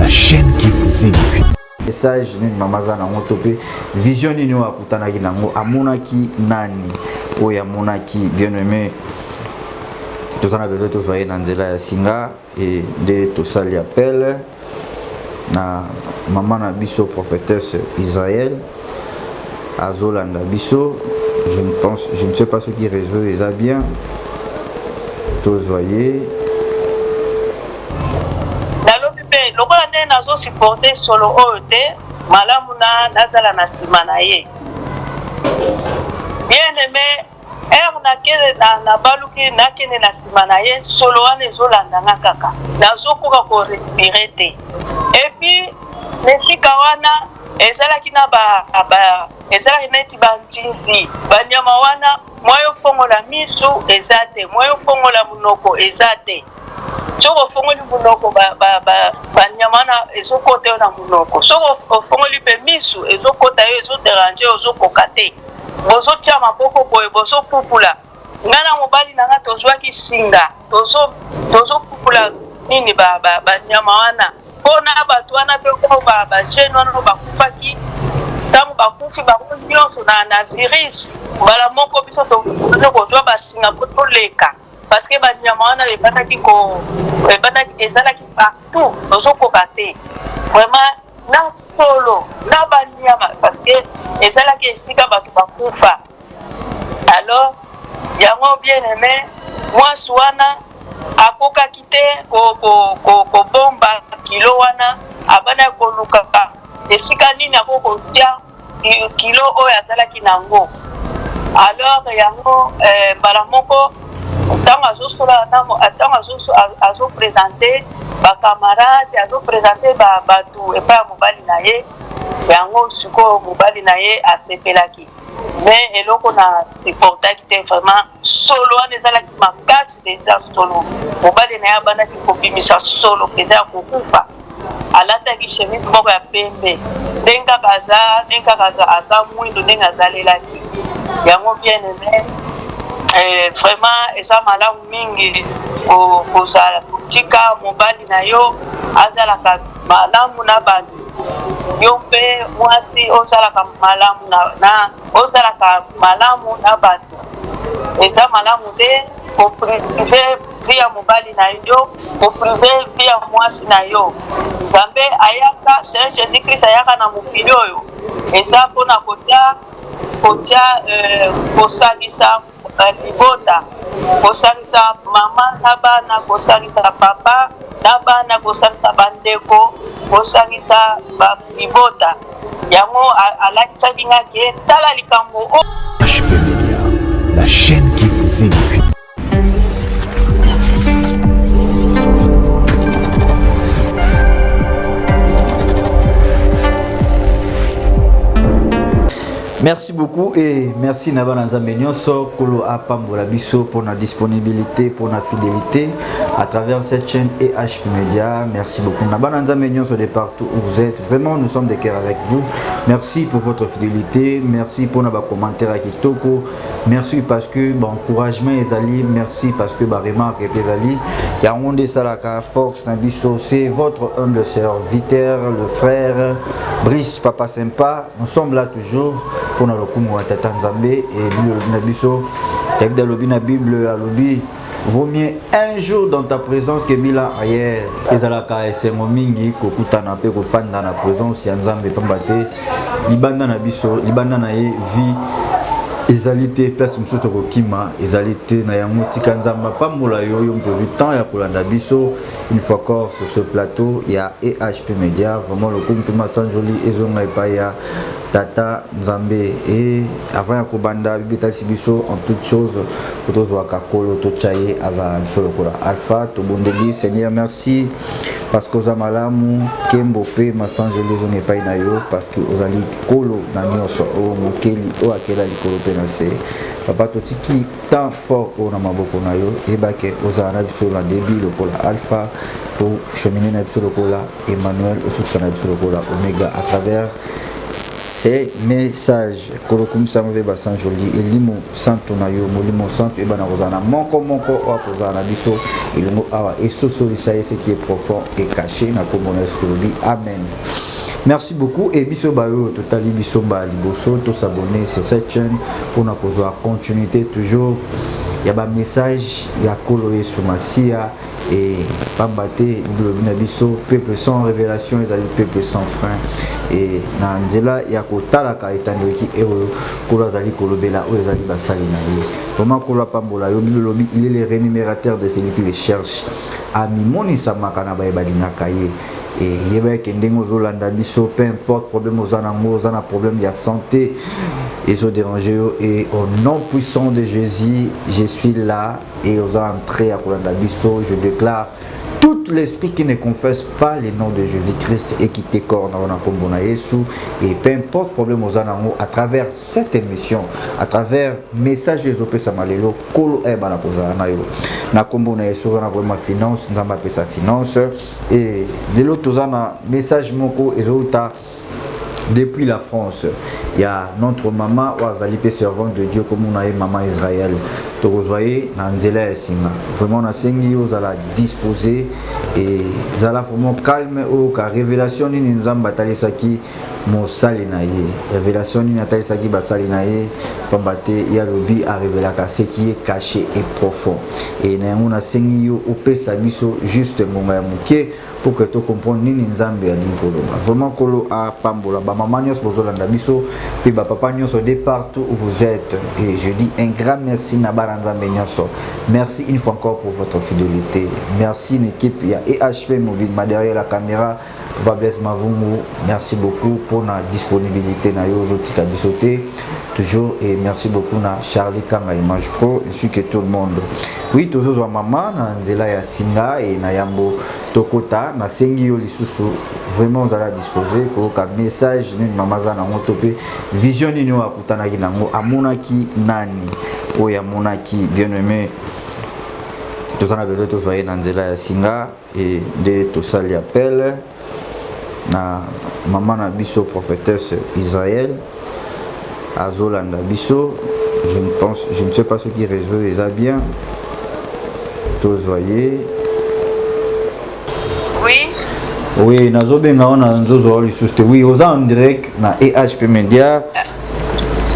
la chaîne qui vous édifie. Message nini mama aza nango to mpe vision nini oyo akutanaki nango, amonaki nani oyo amonaki? Bien aimé, toza na besoin tozwa ye na nzela ya singa e nde tosali appel na mama na biso prophétesse Israël azolanda biso. Je ne pense, je ne sais pas soki réseau eza bien, tozwa ye. Nalobi mpe lokola ndenge nazosupporte solo oyo te, malamu na nazala na nsima na ye. Bien aimé, heure nakende nabaluki, nakende na nsima na ye, solo wana ezolanda nga kaka, nazokoka korespirer te. Et puis na esika wana ezalaki na ba ezalaki neti banzinzi, banyama wana. Mwa yo fongola misu eza te, mwa yo fongola monoko eza te. Soki ofongoli monoko, banyama wana ezokota yo na monoko. Soki ofongoli mpe misu, ezokota yo, ezodéranger yo, ozokoka te. Bozotia maboko boye, bozopupula. Ngai na mobali na nga tozwaki singa, tozopupula nini, banyama wana, mpona bato wana mpe oyo bajeunes wana oyo bakufaki. Ntango bakufi bango nyonso na virus, mbala moko biso toza kozwa basinga mpo toleka, parce que banyama wana ebandaki ko ebandaki ezalaki partout, tozokoka te vraiment na solo na banyama, parce que ezalaki esika bato bakufa. Alors yango, bien aimé, mwasi wana akokaki te kobomba kilo wana. Abandaki koluka esika nini akoki kotia kilo oyo azalaki nango. Alors yango, mbala moko ntango azosola, ntango azoprésenter bacamarade, azoprésenter bato epai ya mobali na ye, yango sikoyo mobali na ye asepelaki. Mais eloko na supportaki te vraiment, solo wana ezalaki makasi mpenza. Solo, mobali na ye abandaki kobimisa solo mpenza ya kokufa. Alataki chemise moko ya pembe, ndenge kaka aza, ndenge kaka aza mwindo, ndenge azalelaki yango. Bien aimé, vraiment eza malamu mingi kozala kotika mobali na yo azalaka malamu na bato. Yo mpe mwasi ozalaka malamu na ozalaka malamu na bato. Eza malamu te kopriver vie ya mobali na yo, kopriver vie ya mwasi na yo. Nzambe ayaka, Seigneur Jésus Christ ayaka na mokili oyo eza mpona kotia kosangisa libota, kosangisa mama na bana, kosangisa papa na bana, kosangisa bandeko, kosangisa libota. Yango alakisaki nga ke tala likambo. HP Media, la chaîne qui vous édifie. Merci beaucoup et merci na bana Nzambe nyonso. Kolo apambola biso pour la disponibilité, pour la fidélité à travers cette chaîne EHP Media. Merci beaucoup na bana Nzambe nyonso de partout où vous êtes. Vraiment, nous sommes de cœur avec vous. Merci pour votre fidélité, merci pour nos commentaires à kitoko. Merci parce que bon encouragement ezali, merci parce que ba remarque ezali. Yango nde esalaka force na biso. C'est votre humble serviteur, le frère Brice Papa Sympa. Nous sommes là toujours pour na lokumu ya Tata Nzambe et na biso. David alobi na Bible, alobi: "Vaut mieux un jour dans ta présence que 1000 ans ailleurs." Ezalaka esengo mingi kokutana mpe kofanda na présence ya Nzambe, pamba te libanda na biso, libanda na ye, vie ezali te. Place mosusu tokokima ezali te. Na yango, tika Nzambe apambola yo, yo moto ozwi temps ya kolanda biso une fois encore sur ce plateau ya EHP Media. Vraiment, lokumu mpe masanjoli ezonga epai ya Tata Nzambe. E avant ya kobanda, Bible etalisi biso en toute chose fo tozwaka Kolo, totya ye azala na biso lokola alpha. Tobondeli: Seigneur, merci parce que oza malamu. Nkembo mpe masanjoli ezonga epai na yo, parce que ozali Kolo na nyonso oyo, mokeli oyo akela likolo mpe na se. Papa, totiki temps fort oyo na maboko na yo. Eyebake ozala na biso na début lokola alpha, po cheminer na biso lokola Emmanuel, osukisa na biso lokola omega. À travers Ces messages Nkolo kumisama mpe basanjoli elimo santu na yo molimo santu eyebana kozala na moko moko oyo akozala na biso elongo awa esosolisa ye ce qui est profond et caché na nkombo na Yesu tolobi amen. Merci beaucoup et biso bayo totali biso mbala liboso to s'abonner sur cette chaîne mpona kozwa continuité toujours ya ba message ya Nkolo Yesu Masiya. Et pamba te Bible elobi na biso peuple sans révélation ezali peuple sans frein. Et na nzela ya kotalaka etandoki oyo Nkolo azali kolobela oyo ezali basali na ye. Vraiment Nkolo apambola yo. Bible elobi il est le rémunérateur de celui qui le cherche. Amimonisamaka na baye balingaka ye. Et yeba eke ndenge ozolanda biso peu importe problème oza nango, oza na problème ya santé ezo déranger yo, et au nom puissant de Jésus, je suis là et oza entré ya kolanda biso, je déclare tout l'esprit qui ne confesse pas le nom de Jésus-Christ et qui t'écorne na kombo na Yesu. Et peu importe problème oza nango, à travers cette émission, à travers message ezopesama lelo, Nkolo ayebana kozala na yo na kombo na Yesu. Oza na problème ya finance, Nzambe apesa finance. Et lelo toza na message moko ezouta depuis la France ya notre maman oyo azali mpe servante de Dieu, komona ye mama Israël, tokozwa ye na nzela ya singa. Vraiment nasengi ozala disposé et zala vraiment calme, oyoka révélation nini Nzambe atalisaki mosali na ye, révélation nini atalisaki basali na ye, pamba te ye alobi arevelaka ce qui est caché et profond. Et na yango nasengi yo opesa biso juste ngonga ya moke pour que to comprendre nini Nzambe alingi koloba. Vraiment Nkolo apambola bamama nyonso bozolanda biso mpe bapapa nyonso de partout où vous êtes. Et je dis un grand merci na bana Nzambe nyonso. Merci une fois encore pour votre fidélité. Merci une équipe ya EHP Mobimba derrière la caméra, Papa Blaise Mavungu, merci beaucoup pour la disponibilité na yo ozotika biso te toujours. Et merci beaucoup na Charlie Kanga Image Pro ainsi que tout le monde. Oui, tozozwa mama na nzela ya singa et na yambo tokota, nasengi yo lisusu vraiment ozala disposé koyoka message nini mama aza nango to mpe vision nini oyo akutanaki nango, amonaki nani oyo amonaki. Bien aimé, toza na besoin tozwa ye na nzela ya singa e nde tosali appel na mama na biso prophétesse Israël azolanda biso. Je ne pense, je ne sais pas soki réseau eza bien, tozwa ye. Oui. Oui, nazobenga wana nzozwa lisusu te. Oui, oza en direct na EHP Media.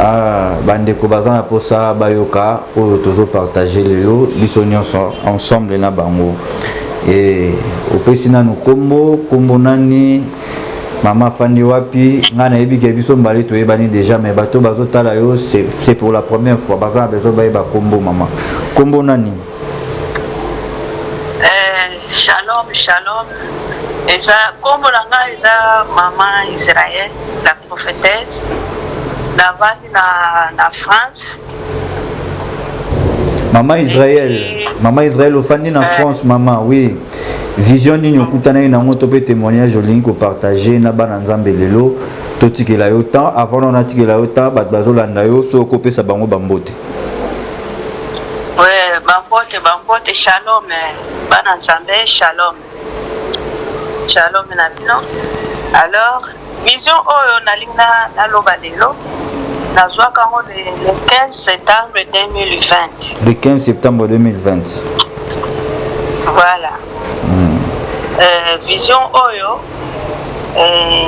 Ah, bandeko baza na posa bayoka oyo tozopartage lelo biso nyonso ensemble na bango. E opesi nanu kombo, kombo nani, mama afandi wapi? Ngai nayebi ke biso mbali toyebani déjà, mais bato bazotala yo c'est pour la première fois, baza na besoin bayeba kombo mama, kombo nani? Shalom, shalom. Eza kombo na ngai eza mama Israël la prophétesse, navandi na France. Mama Israël, mama Israël ofandi na France. Mama, oui, vision nini okutanaki nango to mpe témoignage olingi kopartage na bana Nzambe lelo? Totikela yo temps. Avant na natikela yo temps, bato bazolanda yo, soki okopesa bango bambote. Ouais, bambote, bambote, shalom bana Nzambe, shalom, shalom na bino. Alors vision oyo nalingi naloba lelo, nazwaka yango le 15 septembre 2020. Le 15 septembre 2020. Voilà. Vision oyo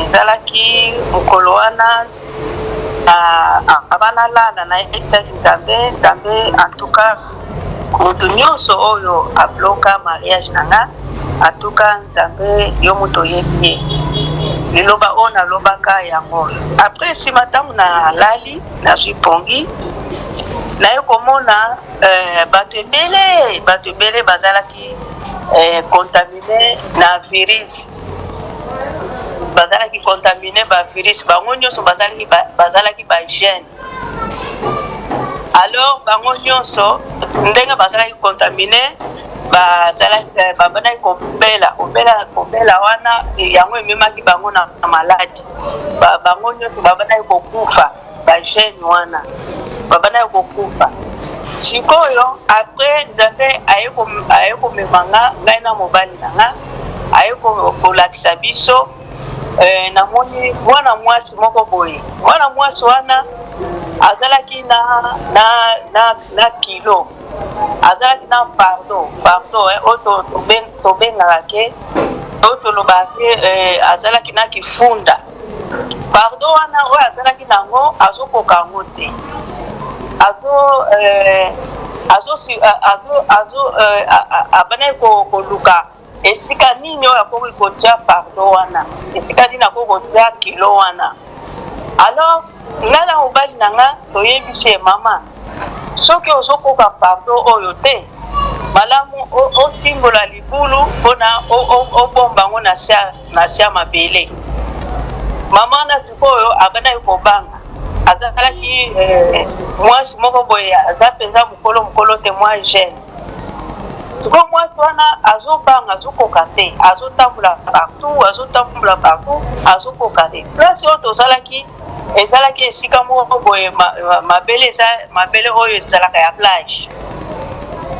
ezalaki mokolo wana, avant nalala, nayebisaki Nzambe: Nzambe, en tout cas moto nyonso oyo abloka mariage na nga, en tout cas Nzambe, yo moto oyebi ye. Liloba oyo nalobaka yango oyo. Après, nsima ntango nalali, nazwi pongi, naye komona bato ebele, bato ebele bazalaki contaminé na virus, bazalaki contaminé ba virus. Bango nyonso bazalaki ba jeunes. Alors bango nyonso ndenge bazalaki contaminé, bazalaki babandaki kobela, kobela, kobela wana, yango ememaki bango na maladie. Bango nyonso babandaki kokufa, ba jeunes wana babandaki kokufa. Sikoyo après, Nzambe aye komema nga, ngai na mobali na nga, aye kolakisa biso. Namoni mwana mwasi moko boye. Mwana mwasi wana azalaki na kilo, azalaki na fardeau, fardeau oyo tobengaka ke, oyo tolobaka ke azalaki na kifunda. Fardeau wana oyo azalaki nango, azokoka yango te, azo azo azo azo abandaki koluka esika nini oyo akoki kotia fardeau wana, esika nini akoki kotia kilo wana. Alors ngai na mobali na nga toyebisi ye: "Mama, soki ozokoka fardeau oyo te, malamu otimbola libulu mpona obomba yango na se ya mabele." Mama wana sikoyo abandaki kobanga. Azalaki mwasi moko boye, aza mpenza mokolo mokolo te, mwa jeune. Sikoyo mwasi wana azobanga, azokoka te, azotambola partout, azotambola partout, azokoka te. Place oyo tozalaki ezalaki esika moko boye, mabele eza mabele oyo ezalaka ya plage.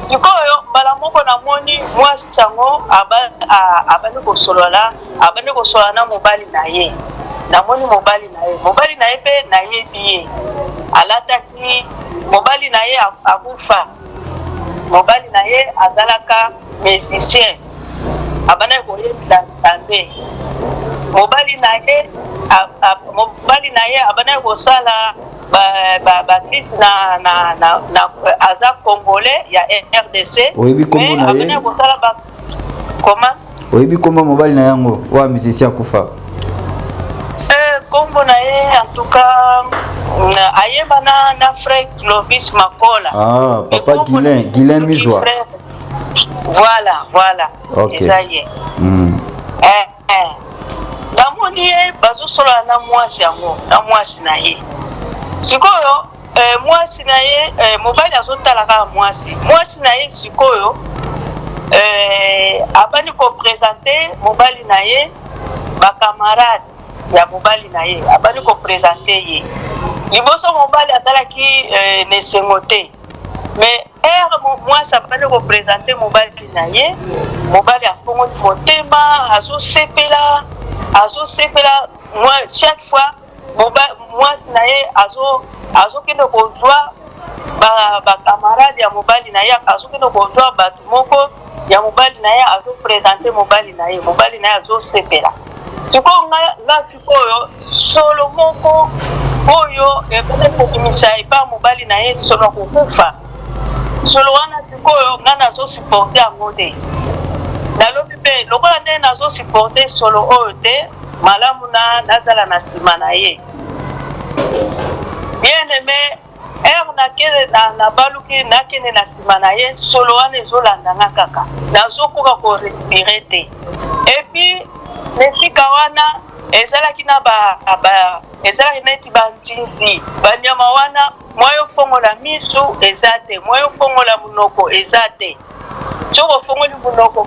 Sikoyo mbala moko namoni mwasi yango abandi kosolola na mobali na ye. Namoni mobali na ye, mobali na ye mpe nayebi ye, alataki, mobali na ye akufa. Mobali na ye azalaka musicien, abandaki koyembela Nzambe. Mobali na ye abandaki kosala ba clip na aza Congolais ya RDC. Oyebi kombo na ye? Abandaki kosala ba comment? Oyebi kombo mobali na yango oyo musicien akufa? Kombo na ye, en tout cas, ayeba na frère Clovis Makola. Ah, papa Guilain Mizwa. Voilà. Eza ye. Namoni ye bazosolola na mwasi yango, na mwasi na ye. Sikoyo mwasi na ye, mobali azotala kaka mwasi, mwasi na ye. Sikoyo abandi koprésenter mobali na ye bacamarade ya mobali na ye. Abandi koprésenter ye liboso, mobali azalaki na esengo te. Mais heure mwasi abandi koprésenter mobali na ye, mobali afongoli motema, azosepela, azosepela. Chaque fois mwasi na ye azokende kozwa bacamarade ya mobali na ye, azokende kozwa bato moko ya mobali na ye, azoprésenter mobali na ye, mobali na ye azosepela. Sikoyo nga sikoyo solo moko oyo ebandi kobimisa epa mobali na ye, solo ya kokufa. Solo wana sikoyo nga nazosupporter yango te. Nalobi mpe lokola ndenge nazosupporter solo oyo te, malamu na nazala na nsima na ye. Bien aimé, heure nakende nabaluki, nakende na nsima na ye, solo wana ezolanda nga kaka, nazokoka korespirer te. Et puis na esika wana ezalaki na ba ezalaki neti banzinzi, banyama wana. Mwa yo fongola misu eza te, mwa yo fongola monoko eza te. Soki ofongoli monoko,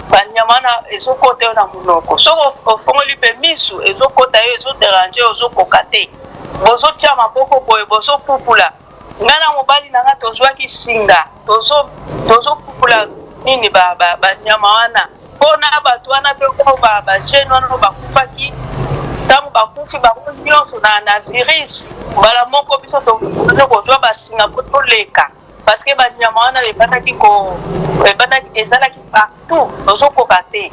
banyama wana ezokota yo na monoko. Soki ofongoli mpe misu, ezokota yo, ezodéranger, ozokoka te. Bozotia maboko boye, bozopupula. Ngai na mobali na nga tozwaki singa, tozopupula nini, banyama wana, mpona bato wana mpe oyo bajeune wana oyo bakufaki. Ntango bakufi bango nyonso na virus, mbala moko biso toza kozwa basinga mpo toleka, parce que banyama wana ebandaki ko ebandaki, ezalaki partout, tozokoka te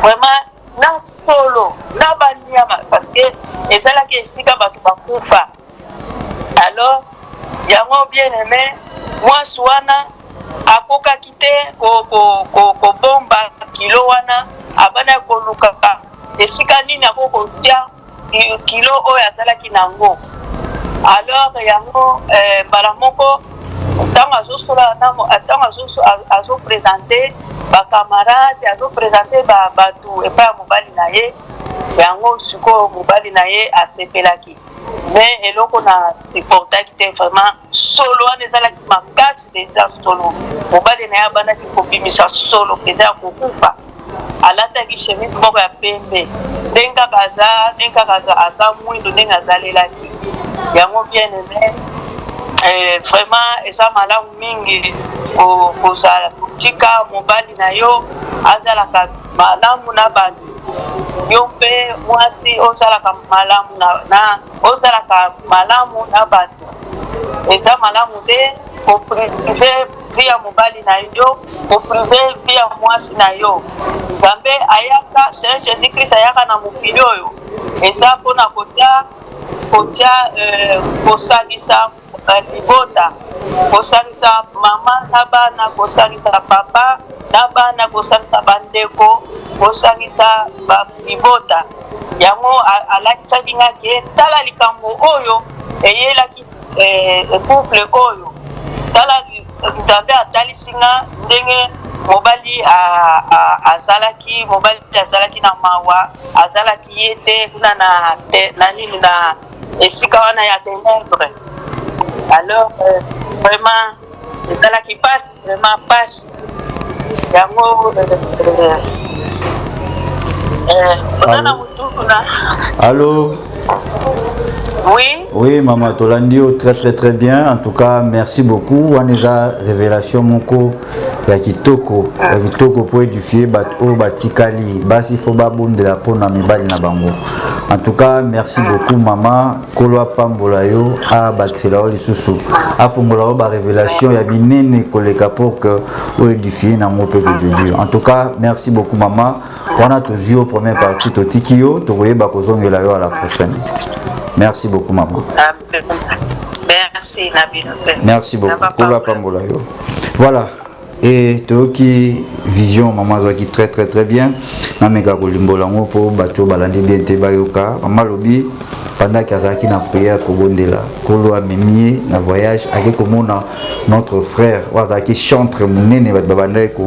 vraiment na solo na banyama, parce que ezalaki esika bato bakufa. Alors yango, bien aimé, mwasi wana akokaki te kobomba kilo wana. Abandaki koluka esika nini akoki kotia kilo oyo azalaki nango. Alors yango mbala moko ntango azosola, ntango azoprésenter bacamarade, azoprésenter bato epai ya mobali na ye, yango sikoyo mobali na ye asepelaki. Mais eloko na supportaki te vraiment, solo wana ezalaki makasi mpenza. Solo mobali na ye abandaki kobimisa, solo mpenza ya kokufa. Alataki chemise moko ya pembe, ndenge kaka aza, ndenge kaka aza mwindo, ndenge azalelaki yango. Bien aimé, vraiment eza malamu mingi kozala kotika mobali na yo azalaka malamu na bato. Yo mpe mwasi osalaka malamu na, na osalaka malamu na bato. Eza malamu te koprive vie ya mobali na yo, koprive vie ya mwasi na yo. Nzambe ayaka, Seigneur Jesus Christ ayaka na mokili oyo eza mpona kotia kotia euh, kosangisa libota, kosangisa mama na bana, kosangisa papa na bana, kosangisa bandeko, kosangisa libota. Yango alakisaki nga ke tala likambo oyo eyelaki eh, couple oyo, tala Nzambe atalisi nga ndenge mobali azalaki, mobali azalaki na mawa, azalaki ye te kuna na, na nini na esika wana ya ténèbres. Alors euh, vraiment ezalaki pasi, vraiment pasi yango. Euh, euh, oza na motu kuna? Allo? Oui. Oui, maman, tolandi yo très très très bien. En tout cas, merci beaucoup. Wana eza révélation moko ya kitoko, ya kitoko po édifier bato oyo batikali basi, fo babondela mpona mibali na bango. En tout cas, merci beaucoup, mama. Nkolo apambola yo, abakisela yo lisusu, afongola yo barévélation ya minene koleka pour que oédifie nango peuple de Dieu. En tout cas, merci beaucoup, mama. Wana tozwi yo première partie, totiki yo, tokoyeba kozongela yo à la prochaine. Merci beaucoup, mama. Merci na bino mpe. Merci beaucoup. Nkolo apambola yo. Voilà, et toyoki vision mama azwaki très très très bien. Nameka kolimbola yango mpo bato oyo balandi bien te bayoka. Mama alobi pendant azalaki na prière kobondela, Nkolo amemi ye na voyage, ake komona notre frère oyo azalaki chantre monene, bato babandaki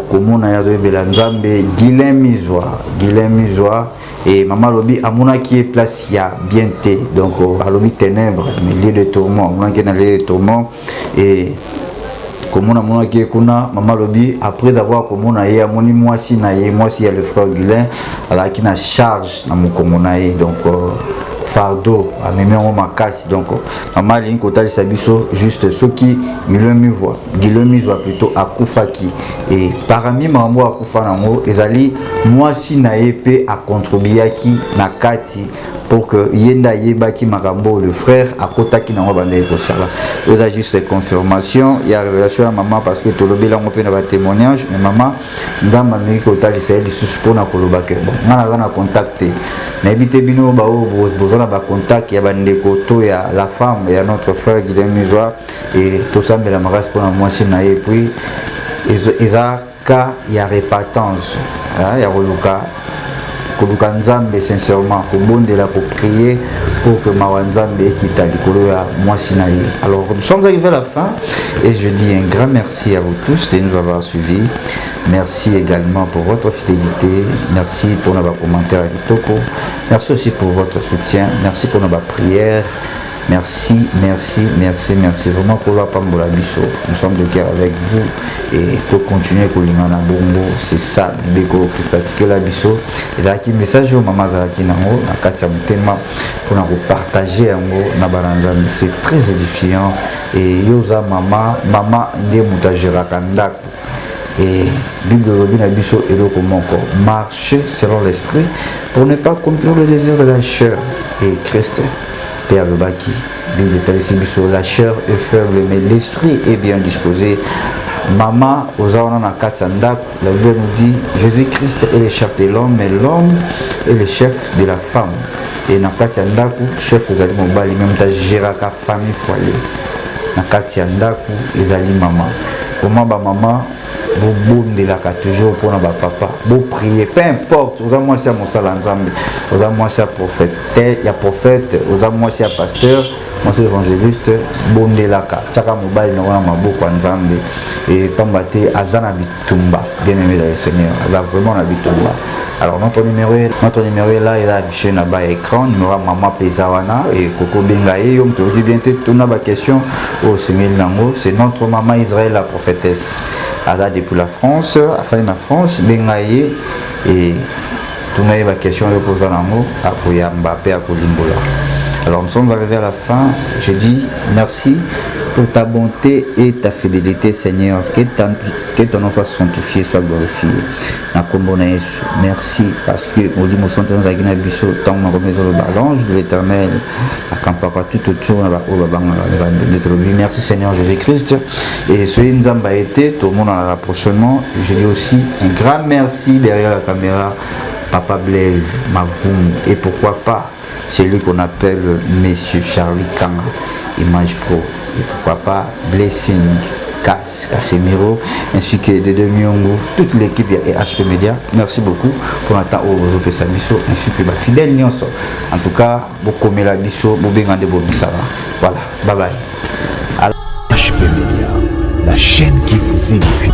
komona ye azoyebela Nzambe, Guilin Mizwa, Guilin Mizwa. Et mama alobi amonaki ye place ya bien te, donc alobi ténèbre, mais lieu de tourment. Amonaki ye na lieu de tourment et komona amonaki ye kuna. Mama alobi après avoir komona ye, amoni mwasi na ye, mwasi ya le frère Gulin, azalaki na charge na mokongo na ye, donc fardeau amemi yango makasi. Donc mama alingi kotalisa biso juste soki Gulin Mizwa, Gulin Mizwa plutôt, akufaki, et parmi makambo akufa nango ezali mwasi na ye mpe acontribuaki na kati pour que ye nde ayebaki makambo le frère akotaki nango, bandeki kosala. Eza juste confirmation ya révélation ya mama, parce que tolobeli yango mpe na batémoignage. Mais mama, Nzambe ameki kotalisa ye lisusu mpona koloba ke bon, ngai naza na contact te, nayebi te bino baoyo boza na bacontact ya bandeko to ya la femme ya notre frère Guilin Mizwa, et tosambela makasi mpona mwasi na ye. Puis eza cas ya repentance, ya koluka koluka Nzambe sincèrement, kobondela, koprier pour que mawa Nzambe ekita likolo ya mwasi na ye. Alors nous sommes arrivés à la fin et je dis un grand merci à vous tous de nous avoir suivis. Merci également pour votre fidélité, merci pour nos commentaires ya kitoko, merci aussi pour votre soutien, merci pour nos prières. Merci, merci, merci, merci. Vraiment, Nkolo apambola biso. Nous sommes de cœur avec vous et to continuer kolingana bongo. C'est ça, mibeko Christ atikela biso. Ezalaki message oyo mama azalaki nango na kati ya motema mpona kopartage yango na bana Nzambe. C'est très édifiant. Et yo oza mama, mama nde moto agéraka ndako. Et Bible elobi na biso eloko moko: marcher selon l'esprit pour ne pas accomplir le désir de la chair. Et Christ mpe alobaki, Bible etalisi biso, la chair est faible mais l'esprit est bien disposé. Mama oza wana na kati ya ndako, la Bible nous dit: Jésus Christ est le chef de l'homme, mais l'homme est le chef de la femme. Et na kati ya ndako, chef ezali mobali, mais moto agéraka famille, foyer na kati ya ndako ezali mama. Vraiment, bamama bobondelaka toujours mpona bapapa, boprie, peu importe oza mwasi ya mosala Nzambe, oza mwasi ya prophète, ya prophète, oza mwasi ya pasteur, mwasi évangéliste, bondelaka, tiaka mobali na wana maboko ya Nzambe. E pamba te aza na bitumba, bien aimé dans le Seigneur, aza vraiment na bitumba. Alors notre numéro est là, eza affiché na ba écran. Numéro ya mama mpe eza wana e kokobenga ye. Yo moto oyoki bien te, tuna baquestion oyo osengeli nango. C'est notre maman Israël la prophétesse, aza depuis la France, afandi na France. Benga ye e tuna ye baquestion oyo koza nango, akoyamba mpe akolimbola. Alors nous sommes arrivés à la fin. Je dis merci. Pour ta bonté et ta fidélité, Seigneur. Que, ta, que ton nom soit sanctifié, soit glorifié. Na kombo na Yesu. Merci parce que Molimo Santo azalaki na biso ntango makomi ezoloba l'ange de l'Éternel akampaka tout autour na baoyo babangaka Nzambe. Nde tolobi merci Seigneur Jésus-Christ. Et soki Nzambe a été, tomonana prochainement. Je dis aussi un grand merci derrière la caméra, Papa Blaise Mavumu. Et pourquoi pas celui qu'on appelle Monsieur Charlie Kanga, Image Pro. Et pourquoi pas Blessing Cass, Casemiro, ainsi que Dede Miongo, toute l'équipe ya HP Media. Merci beaucoup pour notre temps bozopesa biso, ainsi que ba fidèle nyonso. En tout cas, bokomela biso, bobenga nde bomisala. Voilà, bye bye. HP Media, la chaîne qui vous édifie.